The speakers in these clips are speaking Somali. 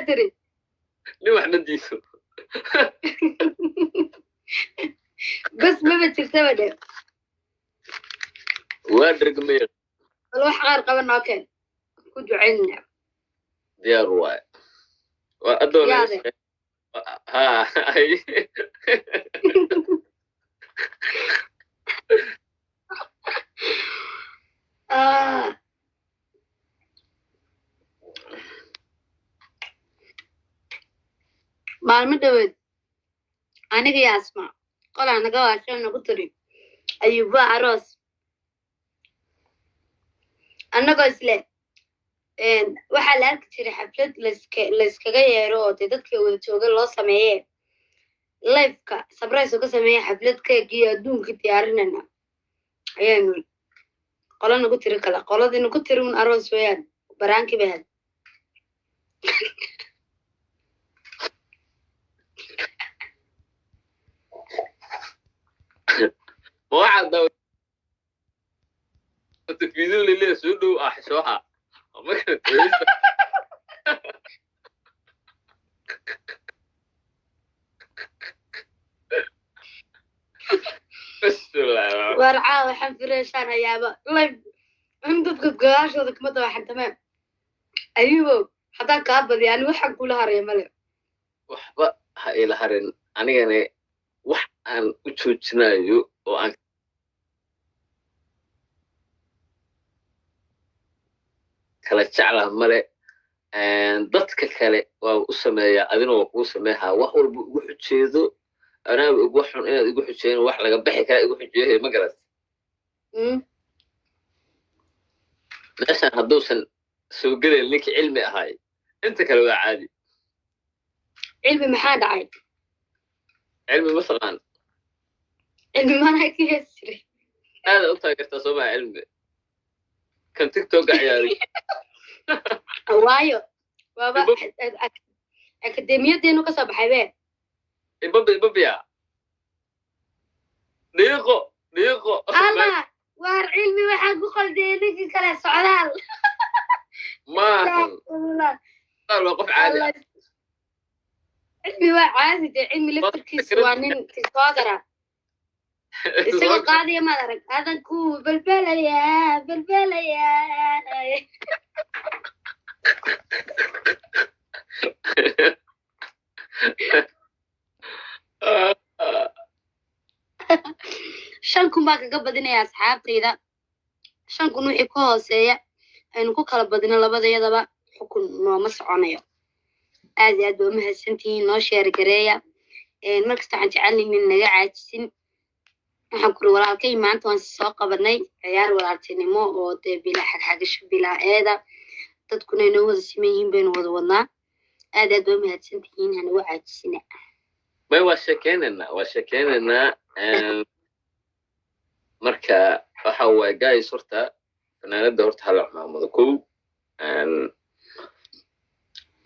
Tiri? Nin wax ma diido. Bas maba jirtaba dhe. Waa dhergmaya. Bal wax qaar qaba noo keen, ku ducaynaya. Diyaar waaye, waa adoon. Yaade. Ha ay. Ah. Maalmo dhaweed aniga iyo Asma qolaa naga waasho nagu tiri Ayuub waa aroos, annagoo isle waxaa la arki jiray xaflad layskaga yeero oo dee dadka wada jooga loo sameeye, lifeka surprise oo ka sameeya xaflad keeg iyo adduunka diyaarinayna ayaanu qolo nagu tiri kala qoladii nagu tiri un aroos weeyaan, baraankii bay ahayd. Ma waxaad daawatay video laleeyahay soo dhow ah xishooha marka? Bismillah. Waar caawa waxaan fireeshaan hayaaba live in dadka gadaashooda kuma dabaxantameen. Ayubow, haddaan kaa badiya ani waxaan kula haraya male. Waxba ha ila harin, anigana wax aan u joojinayo oo aan kala jeclaa male. Dadka kale waa u sameeyaa, adina waa kuu sameeyaa. Wax walba igu xujeedo, anaaba igu xun inaad igu xujeeyin, wax laga bixi karaa igu xujeeyo, ma garat? Meeshan hadduusan soo gelayn ninkii Cilmi ahay, inta kale waa caadi. Cilmi maxaa dhacay? Cilmi ma taqaan? Cilmi maanaa ka hees jiray? Aada u taageertaa soo maa Cilmi kan TikToka ciyaaray? Waayo waaba akademiyadeenu ka soo baxay be. Ibabi ibabiya, dhiiqo dhiiqo. Allah, waar Cilmi waxaan ku qaldiyay ninkii kale Socdaal. Maahan. Allah. Waa qof caadi ah. Cilmi waa caadi dee, Cilmi laftarkiisu waa nin tiktokera isagoo qaadaya, maad arag adan ku balbalaya balbalaya. 5,000 baa kaga badinaya asxaabtayda, 5,000 wixii ka hooseeya aynu ku kala badino labadayadaba xukun nooma soconayo. Aad iyo aad baa umahadsantihiin, noo share gareeya. Markasta waxaan jecelnahay in naga caajisin. Waxaan kuri walaalkay maanta waan soo qabanay ciyaar walaaltinimo oo dee bilaa xagxagasho, bilaa eeda, dadkuna inoo wada siman yihiin baynu wada wadnaa. Aad aad baa umahadsantihiin, hanagu caajisina. May, waa sheekeynaynaa, waa sheekeynaynaa. Marka waxa waaye guys, horta fanaanada horta hala cimaamado kow,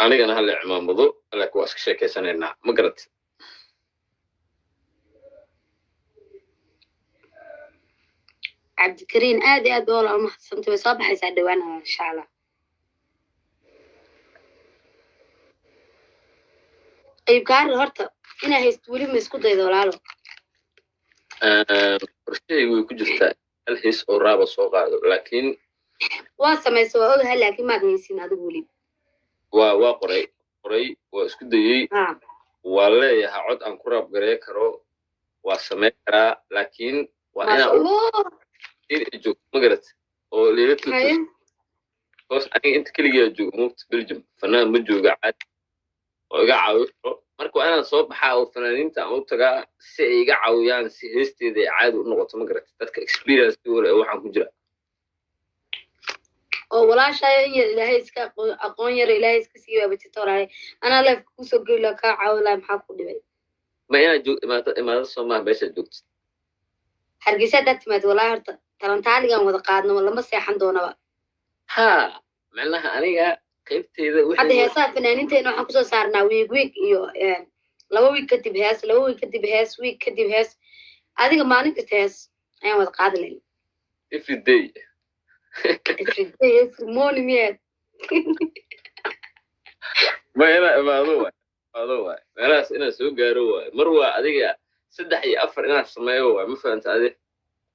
anigana hala cimaamado, laakiin waa iska sheekeysanaynaa, ma garat? Cabdikariin, aad iyo aad baa walaal umahadsantay, way soo baxaysaa dhowaan insha Allah. Qaybkaari horta inaa haysto weli ma isku daydo walaalo? Qorshahaygu way ku jirtaa hal hees oo raaba soo qaado, laakiin Waa samaysa, waa ogahay, laakiin maad haysin adigu weli. Waa qoray qoray, waa isku dayey. Waa leeyahay cod aan ku rap garey karo, waa samayn karaa, laakiin waa Maasha inaa Allah. In ay joogto, ma garat, oo lila Haye. Hoos aniga inta keligaa jooga mugta Belgium, fanaan ma jooga caadi oo iga caawi karo. Marka waa inaan soo baxaa oo fanaaniinta aan u tagaa si ay iga caawiyaan, si heesteeda ay caadi u noqoto, ma garat, dadka experience wale ee waxaan ku jira. Oo walaashayo in yar Ilaahay iska aqoon yar Ilaahay iska siiyo waaba jirta walaalay, anaa leefka kusoo geli lahaa, kaa caawin lahaa, maxaa ku dhibay? Ma inaad joog imaado, imaado soo maaha meeshaad joogto. Hargeysa haddaad timaad walaa horta talantaaligan wada qaadno, lama seexan doonaba. Ha, macnaha aniga qaybteyda Hadda wixii heesaha fanaaniinteena waxaan kusoo saarnaa week week iyo 2 week kadib hees, 2 week kadib hees, week kadib hees, adiga maalin kasta hees ayaan wada qaadi lahayn. Every day. Every day, every morning, yeah. Ma inaa imaado waay, imaado waay, meelahaas inaan soo gaaro waay. Mar waa adiga saddex iyo afar inaan sameeyo waay, ma fahamta adi?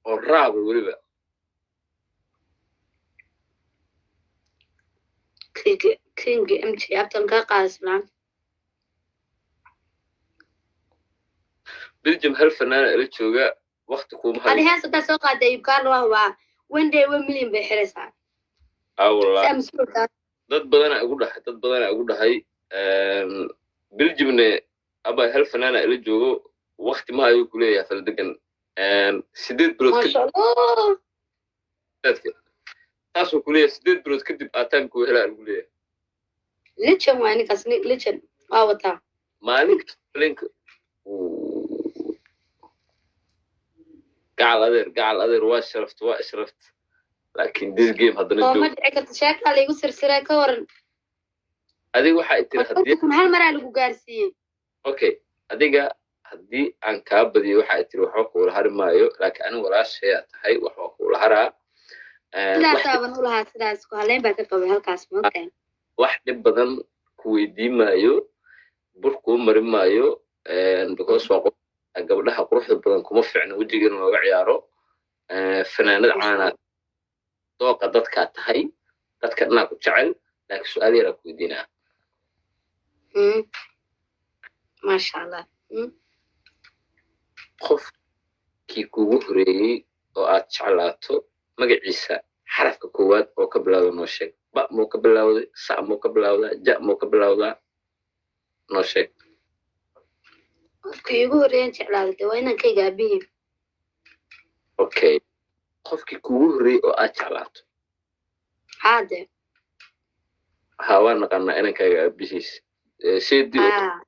Oo raaba weliba. King, King MJ, abtan kaa qaada islaan. Belgium hal fanaana ila jooga, wakti kuuma Adi hayo. Hees haddaa soo qaada, Ayubkaarna waa hubaa one day 1 million bay xiraysaa. Aa wallah. Saa mas-uulkaa. Dad badanaa igu dhahay, dad badanaa igu dhahay Belgiumne aba hal fanaana ila joogo, wakti ma ayuu kuleeyahay faldegan 8 bilood kadib. Maasha Allah. Saasuu kuleeyahay, 8 bilood kadib aataamku helaa lagu leeyahay. Legend waa ninkaas, legend waa wataa. Maalin kasta link. Gacal adeer, gacal adeer, waa sharafta, waa ishrafta, laakiin this game haddana Oo ma joog. Dhici karta, sheekaa laygu sirsiray, ka waran? Adiga waxa ay tiri haddii 50,000 hal maraa lagu gaarsiiyey. Okay, adiga haddii aan kaa badiyo, waxa ay tiri waxba kuula hari maayo, laakiin aniga walaashayaa tahay, waxba kuula haraa. Sidaasaaban u lahaa, sidaas ku haleyn baa ka qabay halkaas, maogtahay? Wax dhib badan ku weydiin maayo, bur kuu marin maayo, because waa qof gabdhaha quruxda badan kuma fiicno wejiga in looga ciyaaro. Fanaanad caana dooqa dadkaa tahay, dadka dhanaa ku jecel, laakiin su-aal yaraa ku weydiinaa. Maasha Allah. Qofkii kugu horeeyey oo aad jeclaato magaciisa, xarafka koowaad oo ka bilowda noo sheeg. Ba muu ka bilowday, sa muu ka bilowdaa, ja muu ka bilowdaa? Noo sheeg. Qofkii iigu horreeyan jeclaaday dee waa inankayga aabihii. Okay, qofkii kugu horreeyey oo aad jeclaato. Haade. Ha, waa naqaanaa inankaaga aabihiis. Seedii oo Haa.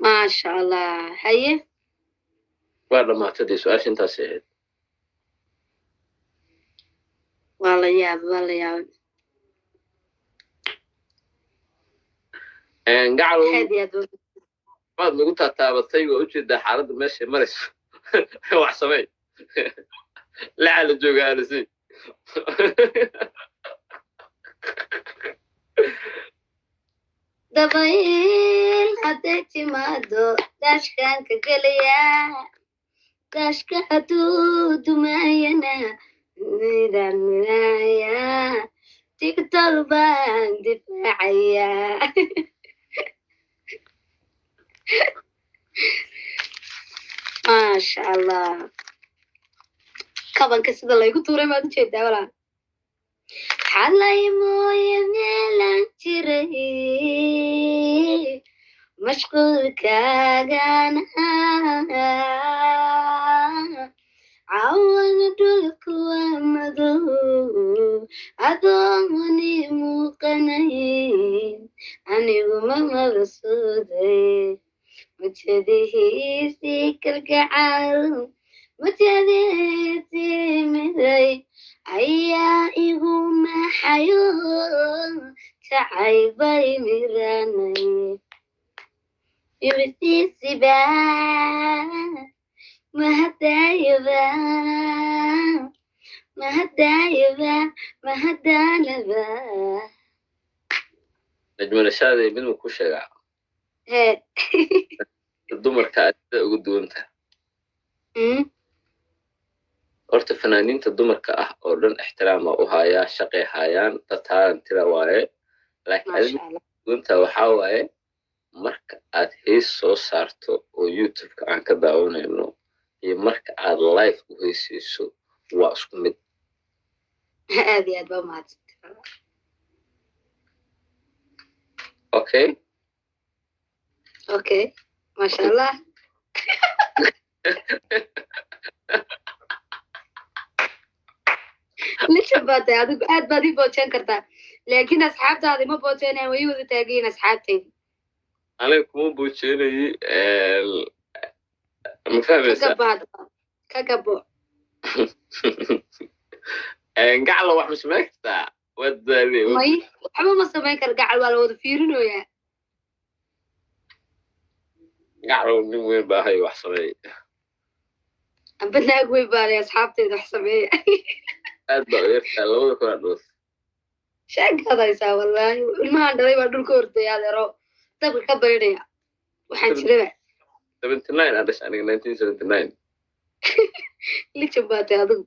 Maasha Allah, haye. Waa dhamaatay dee, su-aasha intaasay ahayd. Waa la yaabay, waa la yaabay. Gacalow. Aad iyo aad. Waad nagu taataabatay, waa ujeedaa xaaladda meeshay marayso. Wax samey, laca la jooga alisi. Dabayl hadday timaado, daashkaan ka gelayaa, daashka hadduu dumaayana nidaamaya, TikTok baan difaacayaa. Maasha Allah, kabanka sida laygu tuuray baad ujeedaa walaa. Xalay mooye meelaan jiray mashquulkaagana, cawana dhulku waa madow, adooni muuqanayn, anigu ma mabsuuday mujadihiisii kalgacal, mujadihiisii miday ayaa igu maxayo jacaybay miranay yurisiisiba mahadayaba mahadayaba mahadanaba. Najmanashaadee, mid ma ku sheegaa? Hee. Dumarka aad uga duwan tahay. Horta fanaaniinta dumarka ah oo dhan ixtiraama u hayaa, shaqay hayaan, dad taalantila waaye, laakiin adiga Maasha Allah. Duwanta waxaa waaye marka aad hees soo saarto oo YouTube-ka aan ka daawanayno iyo marka aad live u heesayso waa isku mid. Aad iyo aad baa umahadsantay. Okay. Okay, maasha Allah. Lishan baa tahay adigu, aad baad ii boojeen kartaa, laakiin asxaabtaada ima boojeenayaan, way ii wada taagayiin asxaabtayda. Aniga kuma boojeenayi, ma Ka fahmaysaa? Gabo haddaba, ka gabo. Gaclo, wax ma samayn kartaa? Waad daalay. May, waxba ma samayn karo gacal, waa la wada fiirinoyaa. Gaclo, nin weyn baa ahay, wax sameey. Amba naag weyn baa leh, asxaabtayda wax sameeya. Aad baa u yartaa, 2000 aa dhalatay. Sheekaad haysaa wallaahi. Ilmahan dhalay baa dhulka ordaya, adeero, dabka ka baydhaya waxaan jiraba. 79 aan dhashay aniga, 1979. Lijan baa tay adigu,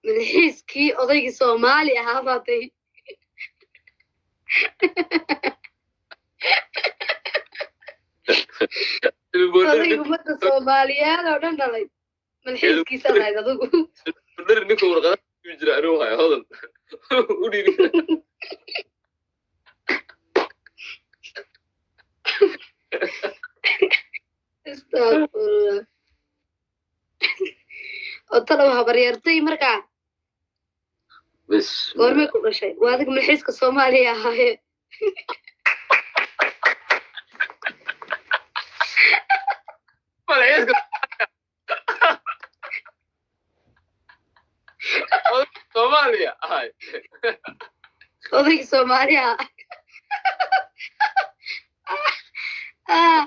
madaxiiskii odaygii Soomaali ahaa baa tay. Odayga ummadda Soomaaliyeed oo dhan dhalay malxiiskiisaad ahayd adigu. Dhari ninka warqadaha jira anigu hayo, Hodan u dhiibi. Astaqfirullah. Oo talow habaryartay markaa Bes. Goormay ku dhashay? Waa adiga malxiiska Soomaaliya ahaaye. Malxiiska Soomaaliya ahay. Odayga Soomaaliya ah.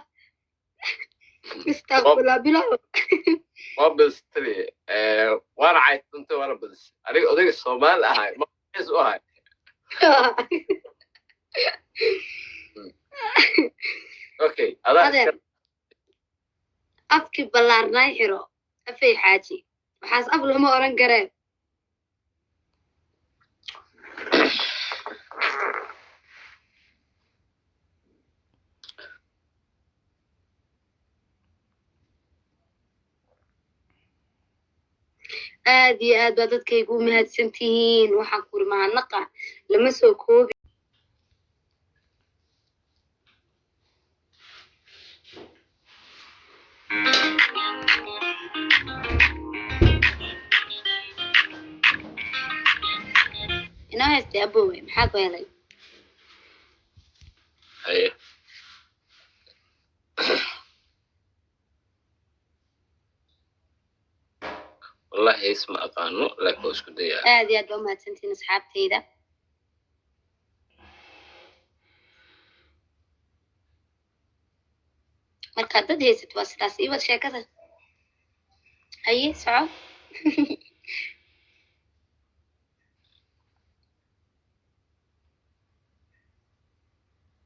Astaqfirullah, bilow. Waa badistay, waana caytantay, waana badisay. Aniga odayga Soomaali ahay, malxiis u ahay. Okay, adaa. Adeer, afkii ballaarnaay xiro, afay xaaji, waxaas af lama oran karee. Aad iyo aad baa dadkaygu u mahadsan tihiin. Waxaan kuri mahadnaqa lama soo koobi. Inoo haystay abowe, maxaa ku helay? Haye. Wallahi hees ma aqaano, laakiin waa isku dayaa. Aad iyo aad baa umahadsantihiin asxaabtayda. Markaad dad haysato waa sidaas. Iwad sheekada, haye, soco.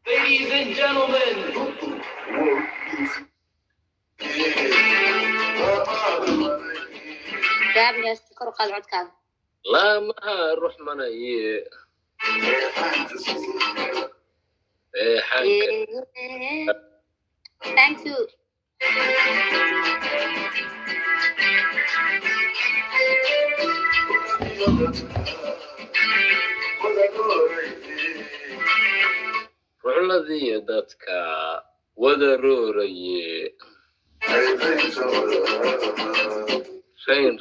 Ladies and gentlemen. Gaabi, heesta kor u qaad codkaaga. Laamaha ruxmanaye reexaanka. Thank you. Ruxladiyo dadka wada rooraye, rayn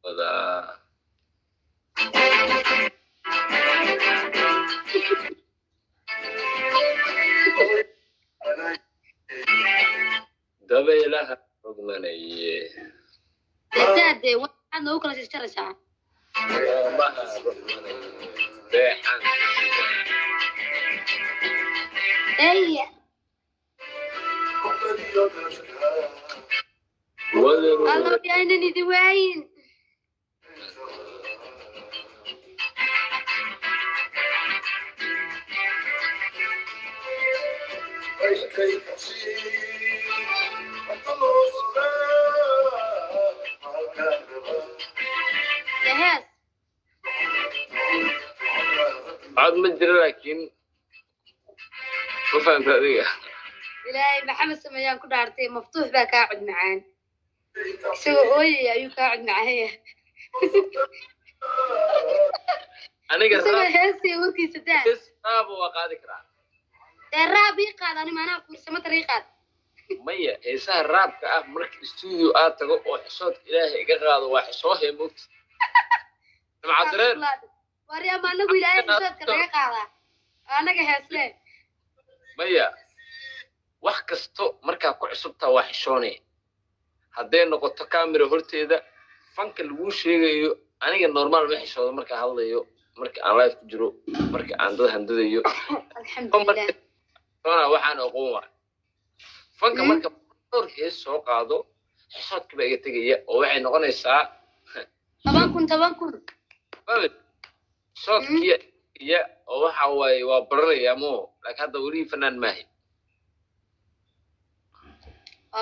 wadaa. Dabaylaha rogmanaye. Daade, waxaad noogu kala jarjaraysaa. Laamaha ruxmanaye reexaanka sida. Ey. Wada Allo. rooraye. Yaynan idin waayin. Dee hees. Cod ma jiro, laakiin ma fahamta adiga. Ilaahay Maxamed sameeyaan ku dhaartay, Maftuux baa kaa cod macaan. Isagoo ooyaya ayuu kaa cod macaanya. Aniga isagoo raab. Heestii warkiisa daa. Hees raaba waa qaadi karaa. Dee raab ii qaad, ani maanaa kuursamo ii qaad. Maya, heesaha raabka ah marka studio aad tago oo xishoodka Ilaahay iga qaado, waa xishoohe mogta Nimcadareen. Wari ama anagu Ilaahay xishoodka naga qaadaa, anaga heesle. Maya, wax kasto markaa ku cusubtaa waa xishoone. Hadday noqoto camera horteeda, fanka laguu sheegayo, aniga normal ma xishoodo markaa hadlayo, marka aan live ku jiro, marka aan dad handadayo. Alxamdulilah. Xishoona waxaan aqoon waa fanka. Marka dhowr hees soo qaado, xishoodka baa iga tegaya oo waxay noqonaysaa 10,000, 10,000. Shoodkiya iya oo waxa waaye waa baranaya mo, laakiin hadda weli fanaan maahi.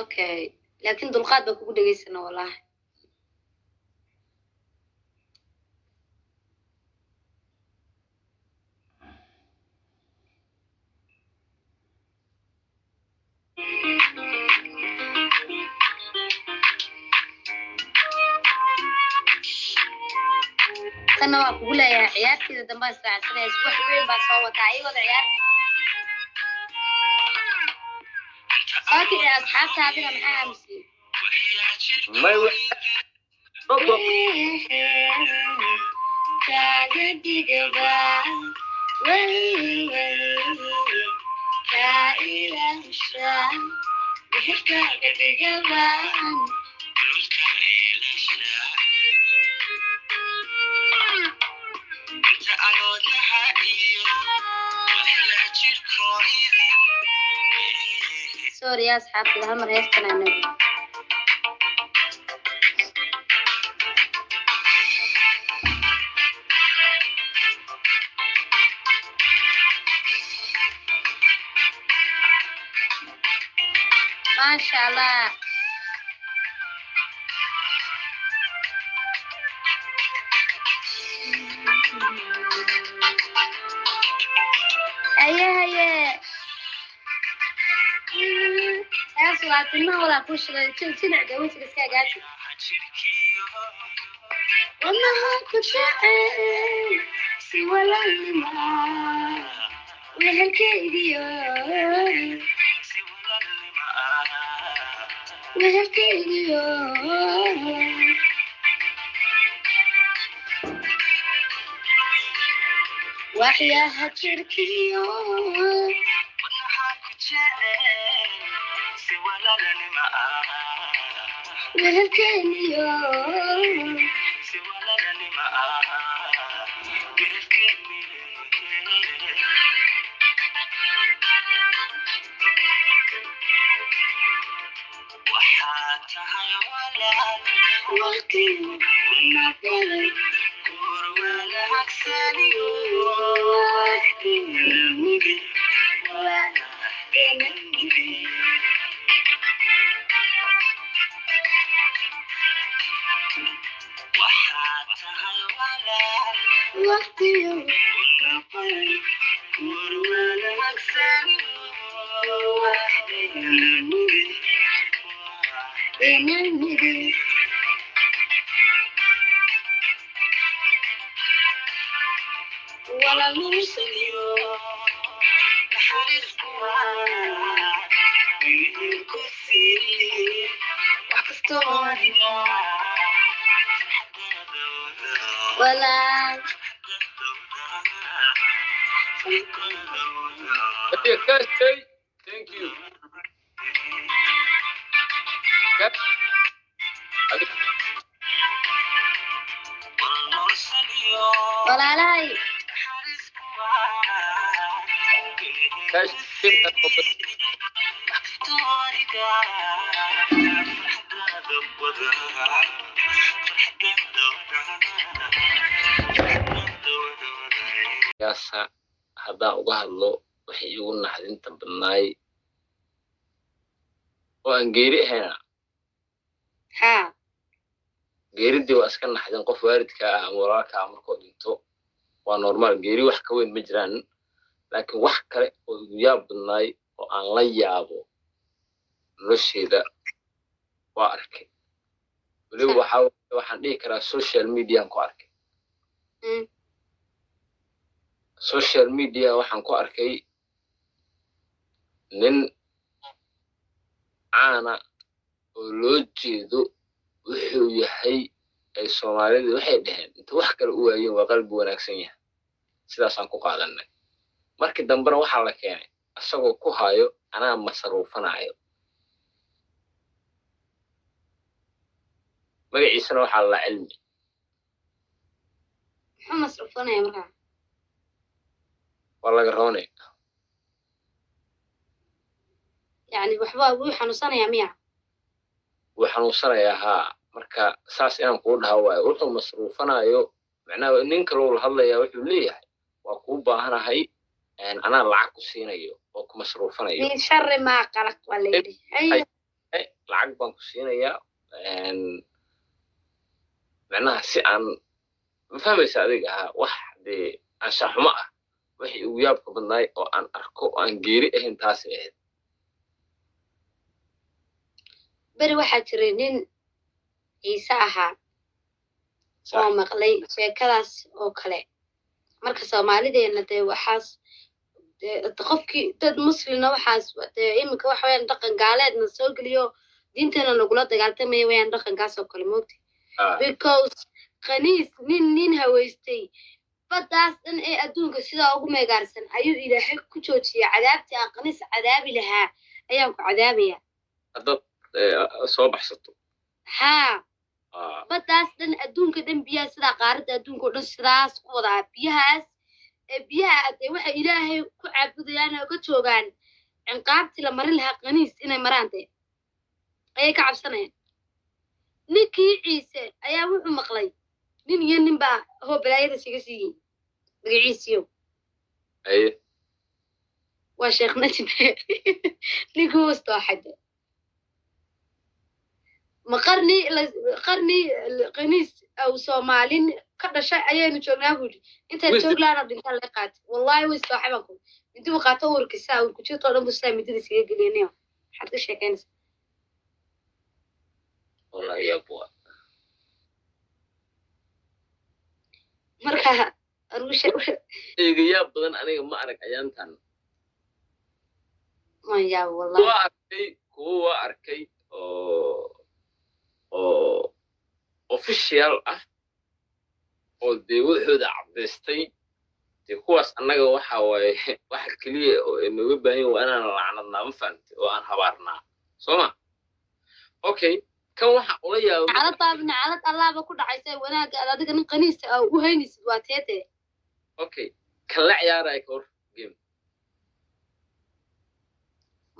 Okay, laakiin dulqaad baa kugu dhegaysana wallahi. Tanna waa kugu leeyahay, ciyaarteeda dambe israacsanaysa, wax weyn baa soo wataa ayagooda ciyaar soo kici. Asxaabta adiga maxaa aamusiyey? May Kaaga dhigaba welwel kaa ilaasha wixirkaaga dhigabaan. Sorry asxaabtida, hal mar heestan anagu. Maasha Allah. Haye haye, hees waa timaha walaa kuu shilay jinac wejiga iska hagaaji. Wadnaha ku jecel si walaalnima wehelkaygiyo wehelkaygiyo. Waxyaha jirkiyo wehelkaygiyo. Waqtigu nagalay waqtigu nagalay walaal. Kashay, thank you. Walaalahay. Kash. Yaasa haddaan uga hadlo waxay igu naxdinta badnaay oo aan geeri ahayna. Haa. Geeridii waa iska naxdin, qof waalidka ah ama walaalka ah markuu dhinto waa normal, geeri wax ka weyn ma jiraan, laakiin wax kale oo igu yaab badnaay oo aan la yaabo nolosheeda waa arkay. Weliba waxaan dhihi karaa social mediaan ku arkay. Social media waxaan ku arkay nin caana oo loo jeedo wuxuu yahay, ay Soomaalida waxay dhaheen inta wax kale u waayeen waa qalbi wanaagsan yahay, sidaasaan ku qaadanay. Markii dambena waxaa la keenay isagoo ku hayo anaa masaruufanayo, magaciisana waxaa la Cilmi. Muxuu masruufanaya markaa? Waa laga roonay. Yani waxba wuu xanuunsanayaa miya? Wuu xanuunsanayaa haa. Marka saas inaan kuu dhaha waayo wuxuu masruufanayo Macnaha nin kaloo la hadlayaa wuxuu leeyahay, "Waa kuu baahanahay, anaa lacag ku siinayo oo ku masruufanayo." Min shari maa qalaq waa la yidhi. Haye. Lacag baan ku siinayaa, macnaha si aan ma fahmaysa adiga ahaa wax dee anshaxumo ah. Wixii ugu yaabka badnaay oo aan arko oo aan geeri ahayn taasay ahayd. Beri waxaa jiray nin Ciise ahaa oo maqlay sheekadaas oo kale. Marka Soomaalideena dee waxaas dee qofkii dad muslina waxaas dee iminka waxa weyaan dhaqan gaaleedna soo geliyo, diintana lagula dagaaltamaya weyaan dhaqankaas oo kale, moogta? Because khaniis nin haweystay baddaas dhan ee adduunka sidaa ugu meegaarsan ayuu Ilaahay ku joojiyay. Cadaabtii aan khaniis cadaabi lahaa ayaan ku cadaabaya. Haddaad soo baxsato. Haa. Baddaas dhan, adduunka dhan, biyaha sidaa qaaradda adduunka oo dhan sidaas ku wadaa biyahaas ee biyaha dee waxay Ilaahay ku caabudayaan oo ka joogaan cinqaabtii la marin lahaa khaniis inay maraan dee ayay ka cabsanayaan. Ninkii Ciise ayaa wuxuu maqlay nin iyo nin baa hoo balaayada siga siiyey magaciisiyo. Haye. Waa Sheekh Najib. Ninkii hoostooxade ma qarni qarni khaniis aw Soomaalin ka dhashay ayaynu joognaa buu yidhi. Intaan jooglaana dhintaan laga qaatay. Wallahi way istooxay baan ku intuu qaato uurkiisa uurkujirta oo dhan buu sidaa midada iskaga geliyanayo. Maxaad ka sheekeynaysaa? Wallahi yaab waa. Marka anigu Eega yaab badan aniga ma arag ayaantan. Man yaab wallahi. Waa arkay kuwo, waa arkay oo official ah oo dee wuxuuda caddaystay. Dee kuwaas annaga waxa waaye waxa keliya oo ay nooga baahan yihin waa inaan lacnadnaa, ma fahamtay, oo aan habaarnaa, soo ma? Okay, kan waxa ula yaaba Nacalad baa, nacalad Allaaba ku dhacaysa. Wanaagga aad adiga nin qaniisa aa u haynaysid waa teete. Okay, kan la ciyaaraya ka hor game.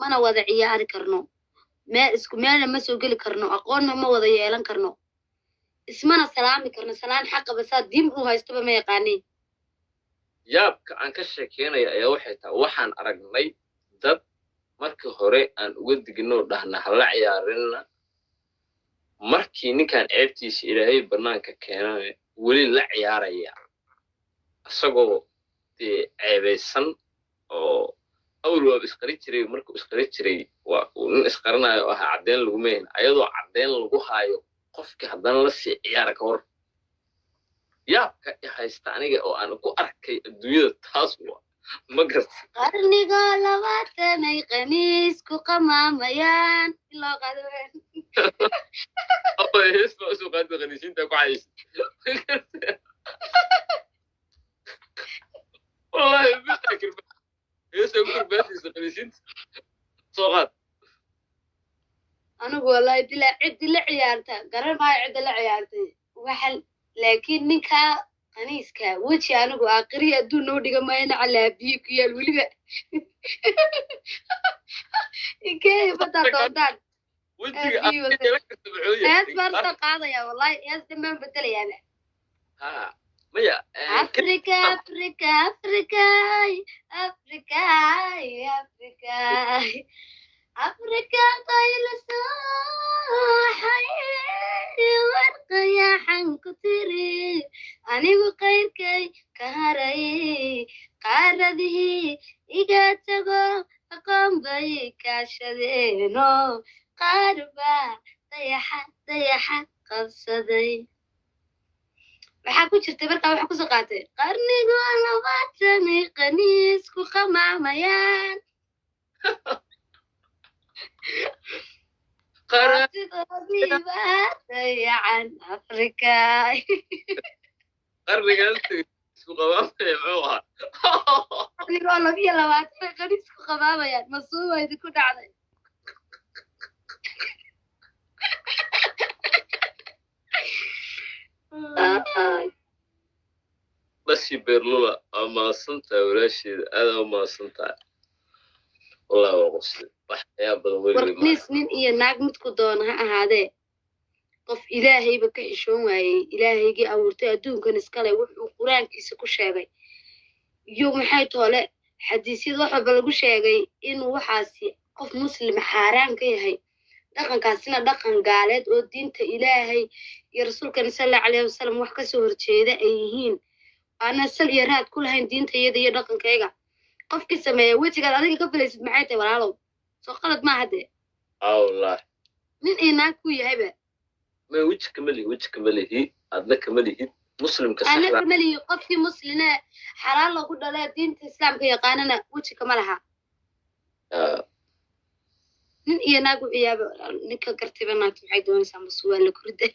Mana wada ciyaari karno, meel isku meelna ma soo geli karno, aqoonna ma wada yeelan karno, ismana salaami karno. Salaan xaqaba saa diin u haystaba ma yaqaaniin. Yaabka aan ka sheekeynaya ayaa waxay tahay, waxaan aragnay dad markii hore aan uga dignoo dhahna hala ciyaarinna, markii ninkan ceebtiisa Ilaahay bannaanka keenana weli la ciyaaraya isagoo dee ceebaysan oo awal waaba isqari jiray. Markuu isqari jiray waa uu nin isqaranayo oo ahaa, caddeyn laguma hayn. Ayadoo caddeyn lagu haayo qofkii haddana la sii ciyaara ka hor. Yaabka i haysta aniga oo aan ku arkay adduunyada taas waa, ma garta? Qarnigoo 20 ay qaniis ku qamaamayaan in loo qaado. Aba hees baa usoo qaada khaniisiinta ku caysa. Wallahi bilaa kirba heesa ku kirbaasaysa khaniisiinta soo qaad. Anigu wallahi bilaa ciddi la ciyaarta garan maayo, cidda la ciyaartay waxan. Laakiin ninkaa qaniiska weji anigu aakhirihi adduun noo dhiga maayana calaabiye ku yaal weliba inkee badaa doontaan. Wejiga Aad aad yeelan karta muxuu yahay? Hees baan soo qaadaya wallahi, hees dhanbaan bedelayaaba. Ha, maya. Afrika, Afrika, Afrika, Afrika, Afrika, Afrika, qaylasooxay warqayaxan ku tiri anigu qayrkay ka haray, qaaradihii iga tago aqoon bay kaashadeeno, qaar baa dayaxa dayaxa qabsaday. Waxaa ku jirtay markaa waxaa kusoo qaatay qarnigu 20 ay qaniis ku qamaamayaan. Qara sidoodiiba dayacan Afrika. Qarnigan isku qabaamaya muxuu ahaa? Qarnigoo 22 ay qaniis ku qamaamayaan masuuba idinku dhacday. Ay. Dhashi Berlula waa mahadsantahay walaasheeda, aad aa mahadsantahay wallahi, waa qosle waxyaa badan War weligay ma qaniis nin iyo naag midku doona ha ahaadee. Qof Ilaahayba ka xishoon waayey, Ilaahaygii abuurtay adduunkan iskale, wuxuu Qur-aankiisa ku sheegay iyo maxay toole xadiisyada wax walba lagu sheegay inuu waxaasi qof Muslim xaaraan ka yahay, dhaqankaasina dhaqan gaaleed oo diinta Ilaahay iyo Rasuulkana sal Allahu calayhi wasalam wax kasoo horjeeda ay yihiin, aana sal iyo raad ku lahayn diinta iyada iyo dhaqankayga. Qofkii sameeya wejigaad adiga ka filaysid maxay tahay, walaalow? Soo qalad maaha dee? Aa, wallahi. Nin iyo naag ku yahayba. Ma weji kama lihi, weji kama lihi, adna kama lihid Muslimka ana saxda. Kama lihi. Qofkii Musline xalaal lagu dhalee diinta Islaamka yaqaanana weji kama laha. Nin iyo naag wuxuu yaaba ninka gartayba, naagta maxay doonaysaa? Mase waa la kurda?